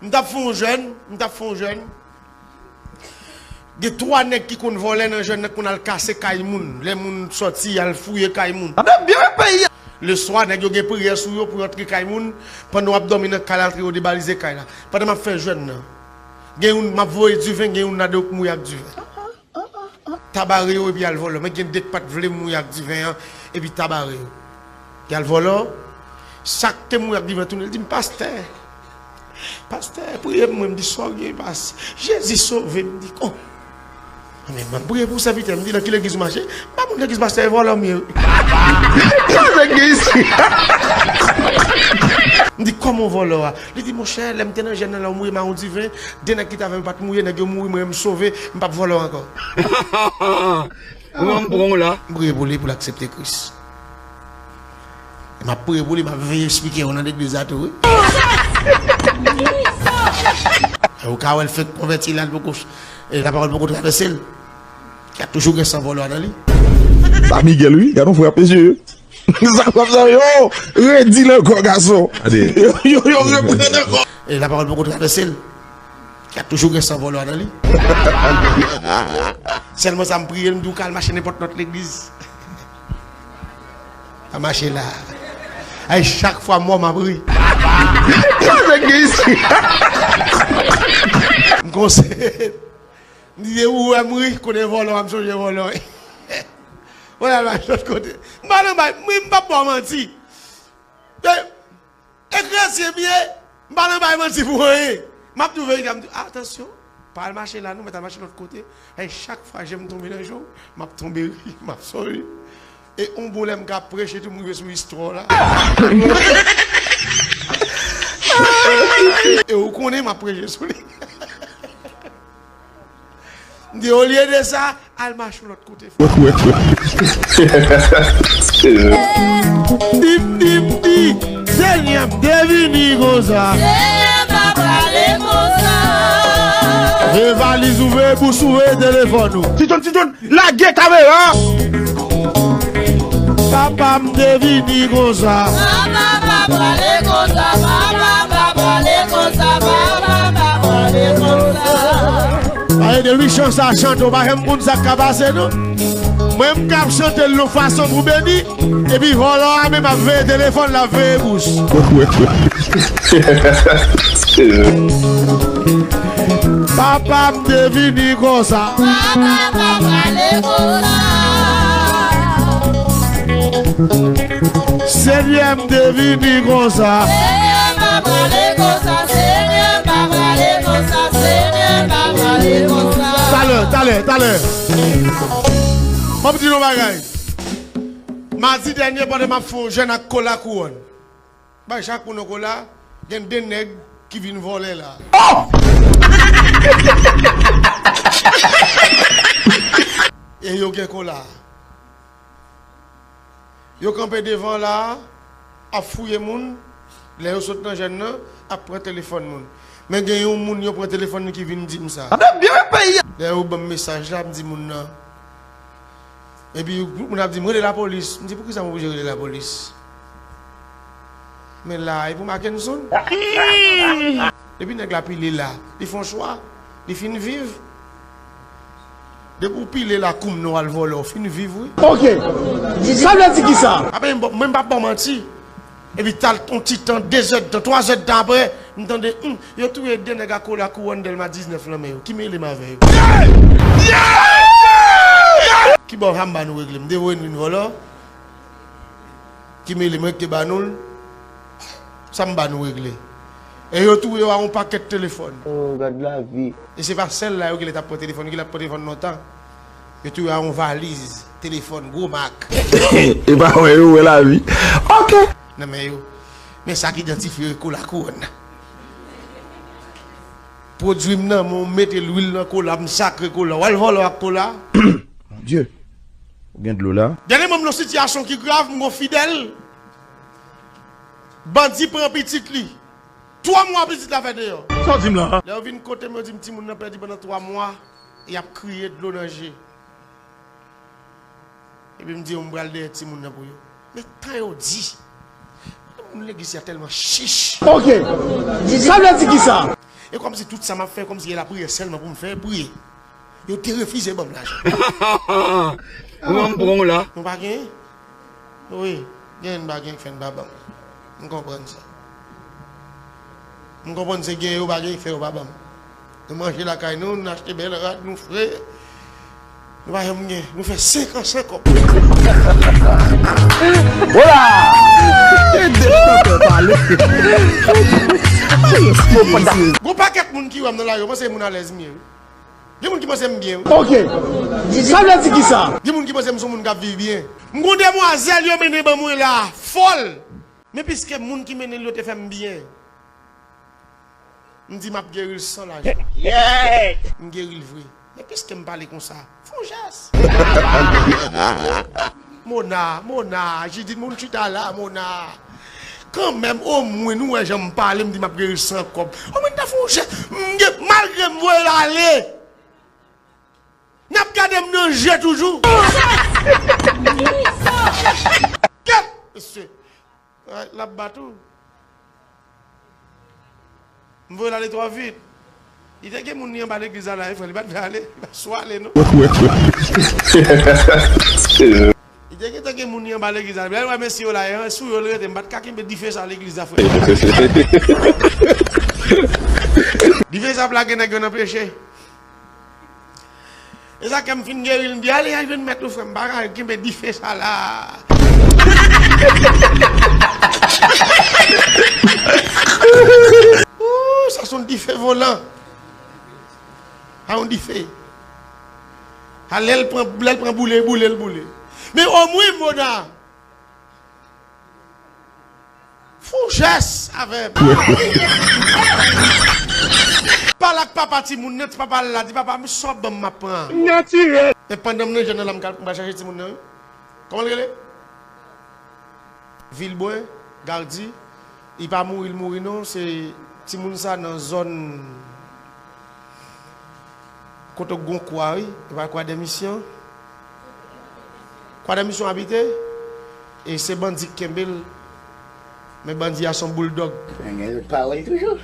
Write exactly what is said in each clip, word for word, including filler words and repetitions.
M t ap fè yon jèn, m t ap fè yon jèn. Gen twa nèg ki konn vòlè nan jèn nan, konn al kase kay moun. Lè moun sòti, y al fouye kay moun. Sa vle byen fè peyi a. Leswa, nèg yo gen priyè sou yo pou yo antre kay moun. Pandan w ap dòmi nan kay la, antre yo debalize kay la. Pandan m ap fè jèn nan, gen youn, m ap voye diven, gen youn ladan yo k mouri ak diven. Tabare yo epi y al vòlò. Men gen de k pa t vle mouri ak diven an, epi tabare yo. Y al vòlò. Sa k te mouri ak diven tounen, li di m, "Pastè, pastè, priye pou mwen." M di, "Sa w gen, pas? Jezi sove m." M di, "Oh." Men m ap priye pou sèvitè. M di, "Nan ki legliz ou mache?" M pa konn legliz pastè, e vòlò m ye wi. Sa nèg gen isi. M di, "Kòman w vòlò a?" Li di, "Monchè, lè m te nan jèn nan la, w mouri m a yon diven, de nèg ki t avè m pa t mouri, nèg yo mouri, mwen menm m sove, m p ap vòlò ankò." Ou menm pran w la. M priye pou li, pou l aksepte Kris. E m ap priye pou li, m ap veye espike yo nan legliz la tou, wi. E ou ka wè l fenk konvèti la, l poko, e lapawòl poko travèse l. Y a toujou gen san vòlò nan li. Sa Miguel, wi, gade yon frè pesye. Sa w ap sa yo redi nan kò gason. Yo, yo, yo reprann ankò. E lapawòl poko travèse l. Y a toujou gen san vòlò nan li. Sèlman sa m priye l, m di w ka al mache nenpòt lòt legliz. Pa mache la. Ay, chak fwa m wè w, m ap ri. Sa nèg gen isi. M konseye. M di, "Ou wè m ri, kote vòlò a, m sonje vòlò." Wè, al mache lòt kote. M pa nan bay, mwen, m p ap ba w manti. E, e kretyen m ye, m pa nan bay manti pou anyen. M ap di w verite a, m di, "Atansyon, pa al mache la non, mèt al mache lòt kote." E chak fwa je m tonbe nan je w, m ap tonbe ri, m ap sòri. E on bon lè m ka preche tou, m rive sou istwa w la. E ou konnen m ap preche sou li. M di, olye de sa, al mache yon lòt kote. Dip, dip, di, Senyè m te vini konsa. Senyè m pa prale konsa. Veye valiz ou, veye bous ou, veye telefòn ou. Titoun, Titoun, lage kamera. Papa m te vini konsa. Papa pa prale konsa, papa pa prale konsa, papa pa prale konsa. Pa ede Louis Chan sa chante, w pa janm konn sa k ka pase non. Mwen m k ap chante l yon fason pou beni, epi vòlò a menm ap veye telefòn, l ap veye bous. Papa m te vini konsa. Papa pa prale konsa. Senyè m te vini konsa. Senyè pa prale konsa, Senyè pa prale konsa, Senyè pa prale konsa. Talè, talè, talè. Ban m di nou bagay. Madi dènye, pandan m ap fè yon jèn ak kola kouwòn. Bay chak moun yon kola, gen de nèg ki vin vòlè la. E yo gen kola. Yo kanpe devan la, ap fouye moun. Lè yo sot nan jèn nan, ap pran telefòn moun. Men gen yon moun yo pran telefòn li ki vin di m sa. Sa te byen fè peyi a. Lè yo ban m mesaj la, m di moun nan. Epi moun ap di m, "Rele lapolis." M di, "Poukisa m oblije rele lapolis?" Men la, e pou Mackenson. Depi nèg la pile la, li fè yon chwa, li fin viv. Depi w pile la kounye a w al vòlò, w fin viv wi. Ok. Sa vle di kisa? Apa mwen m p ap ba w manti. Epi tal yon ti tan, de zè d tan, twa zè d tan apre, m tande, hmm, yo touye de nèg ak kola kouwòn Dèlma diznèf nan men yo. Ki mele m avè yo? Ki bò sa m ba nou regle? M te voye nou vin vòlò? Ki mele mwen ki te ba nou l? Sa m ba nou regle? E yo touye yo a yon pakèt telefòn. Oh, gad lavi. E se pa sèl la yo genlè t ap pran telefòn, yo genlè ap pran telefòn lontan. Yo touye yo a yon valiz, telefòn, gwo mak. E pa wè yo wè lavi. Ok. Nan men yo. Men sa k idantifye yo e kola kouwòn nan. Pwodui m nan, mwen mete lwil nan kola, m sakre kola. W al vòlò ak kola. Mon Dye. Ou gen dlo la? Dènye mwen m nan sitiyasyon ki grav, m gon fidèl. Bandi pran pitit li. Twa mwa pitit la fè deyò. Sa w di m la? Lè yo vin kote m, yo di m timoun nan pèdi pandan twa mwa, y ap kriye dlo nan je. Epi m di yo m pral dèyè timoun nan pou yo. Men tan yo di. Moun legliz la tèlman chich. Ok. Sa vle di kisa? E kòmsi tout sa m ap fè, kòmsi se lapriyè sèlman pou m fè, priye. Yo te refize ban m lajan. Ou menm pran w la. Nou pa genyen? Wi, genyen n pa genyen k fè n pa ban m. M konprann sa. M konprann se genyen yo pa genyen k fè yo pa ban m. Nou manje lakay nou, nou achte bèl rad, nou fre. Nou pa janm gen. Nou fè senk an san kòb. Hola! Gon pakèt moun ki wè m nan lari yo panse se moun alèz m ye, wi. Gen moun ki panse m byen, wi. Ok. Sa vle di kisa? Gen moun ki panse m se yon moun k ap viv byen. M gon demwazèl yo mennen ban mwen la, fòl. Men piske moun ki mennen l yo te fè m byen, m di m ap geri l san lajan. Yeah! M geri l vre. Men piske m pale konsa, fè yon jès. Mona, Mona, Jidit, moun chita la, Mona. Kanmenm, omwen, nou wè jan m pale, m di m ap geri l san kòb. Omwen, ta fè yon jès. M gen, malgre m voye l ale, n ap gade m nan je toujou. Kèt, mesye. Ay, l ap bat ou. M voye l ale twò vit. Li te gen moun li anba legliz la, la, frè, li pa t vle ale. Li pa sou ale, non. Li te gentan gen moun li anba legliz la. Lè l wè mesye yo la, e sou yo l rete. M pa t ka kenbe dife sa legliz la, frè. Dife sa ap lage nèg yo nan peche. E sa kè m fin geri l, m di, "Ale, al jwenn mèt ou, frè m, pa ka kenbe dife sa la." Ooh, sa se yon dife volan. A yon dife. A lè l pran, lè l pran boule, boule, l boule. Men omwen, Mona, fè yon jès avè m. Pale ak papa timoun nan, ti papa l la, di, "Papa, m sa w ap ban m, m ap pran." Natirèl. Men pandan m nan jèn nan la, m ka, m pral chache timoun nan, wi. Kòman l rele? Vilbwen, Gardi. Li pa mouri, l mouri non. Se timoun sa nan zòn kote k gon kwa, wi. E pa Kwa dè Misyon. Kwa dè Misyon abite. E se bandi k kenbe l. Men bandi a se yon bouldòg. Nèg yo pawòl toujou.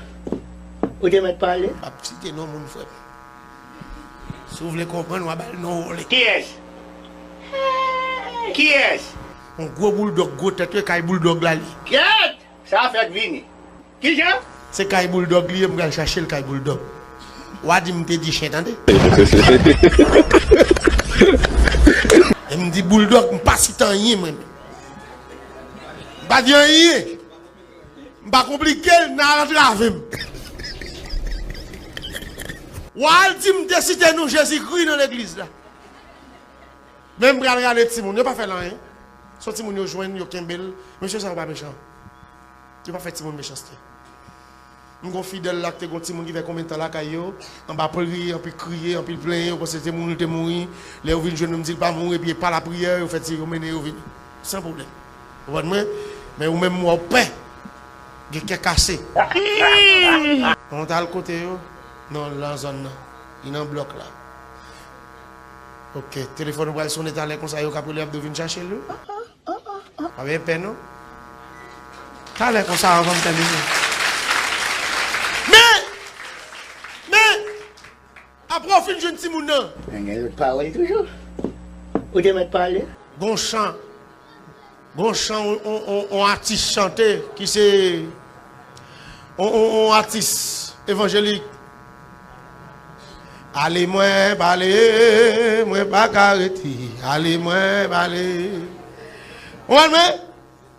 Ou te mèt pale. M ap site non moun, frè m. Si w vle konprann, w a ba l non w vle. Kiyès? Kiyès? Yon gwo bouldòg, gwo tèt, wi, kay bouldòg la li. Kèt! Sa fèk vini. Kijan? Se kay bouldòg li ye, m pral chache l kay bouldòg. W a di m te di chen, tande. E m di bouldòg, m pa site anyen, mwen menm. M pa di anyen. M pa konplike l, n al antrave m. W al di m te site non Jezikri nan legliz la. Men m pral rale timoun, yo pa fè l anyen. Se yon timoun yo jwenn, yo kenbe l. Mesye sa yo pa mechan. Yo pa fè timoun mechanste. M gon fidèl la ki te gon timoun ki fè konbyen tan lakay yo, anba pli, anpil kriye, anpil plenyen, yo panse se moun li te mouri. Lè yo vin jwenn nou, m di l pa mouri, epi e pa lapriyè, yo fè ti, yo mennen yo vini. San pwoblèm. Ou konprann mwen? Men ou menm, m wè w pè. Gen kè kase. Mwen t al kote yo? Non, l nan zòn nan. Li nan blòk la. Ok, telefòn ou pral sonnen talè konsa, yo k ap rele, y ap di w vin chache l, wi. Pa gen pè, non. Talè konsa, anvan m tèmine. Men! Men! Apre w fin jwenn timoun nan. Nèg yo pawòl toujou. Ou te mèt pale. Gon chan. Gon chan, on, on, on, on atis chante ki se on, on, on atis evanjelik. Ale mwen pale, mwen pa ka rete. Ale mwen pale. Ou konprann mwen?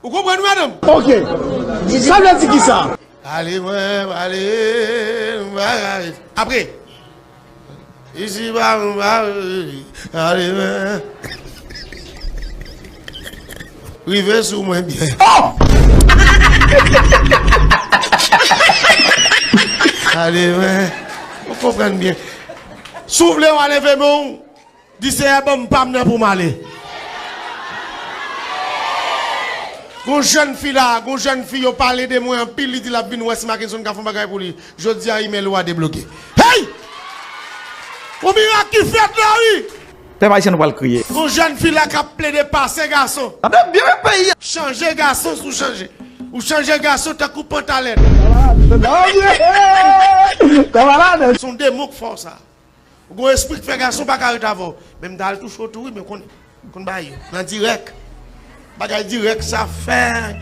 Ou konprann, madanm? Ok. Sa vle di kisa? Ale mwen pale, mwen pa ka rete. Apre, isi pa mwen pa rete. Ale mwen. Rive sou mwen byen. Oh! Ale mwen. Ou konprann byen. Si w vle, w a leve men w. Di, Seyè, ban m pa m nan pou m ale. Gon jèn fi la, gon jèn fi yo pale de mwen anpil, li di l ap vin wè si Mackenson ka fè yon bagay pou li. Jodi a, imèl ou a debloke. Hey! Gon mirak ki fèt la, wi! Pèp ayisyen, nou pral kriye. Gon jèn fi la k ap plede pase gason. N ap byen fè peyi a. Chanje gason si w chanje. Ou chanje gason tankou pantalèt. Non, non, non. Pè Maladè. Se yon demon k fè w sa. Ou gon espri k fè gason pa ka ret avè w. Men m ta al touche w tou wi, men konn, konn bagay yo. Nan dirèk. Bagay dirèk sa fè.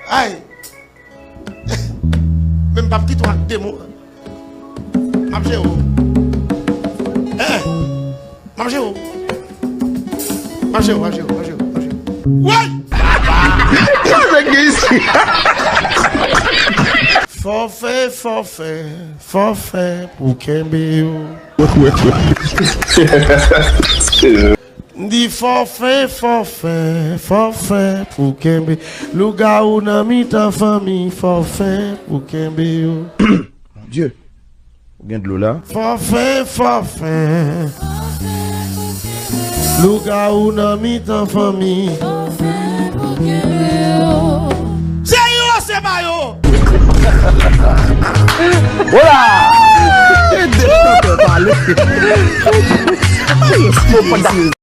Ay. Men m p ap kite w ak demon an. M ap jere w. Hein? M ap jere w. M ap jere w, m ap jere w, m ap jere w, m ap jere w. Woy! Sa nèg gen isi? Fòfè, fòfè, fòfè pou kenbe yo. M di fòfè, fòfè, fòfè pou kenbe. Lougawou nan mitan fanmi, fòfè pou kenbe yo. Bondye, ou gen dlo la? Fòfè, fòfè. Lougawou nan mitan fanmi. Se yo, se pa yo. Wola! Ede chantè pale.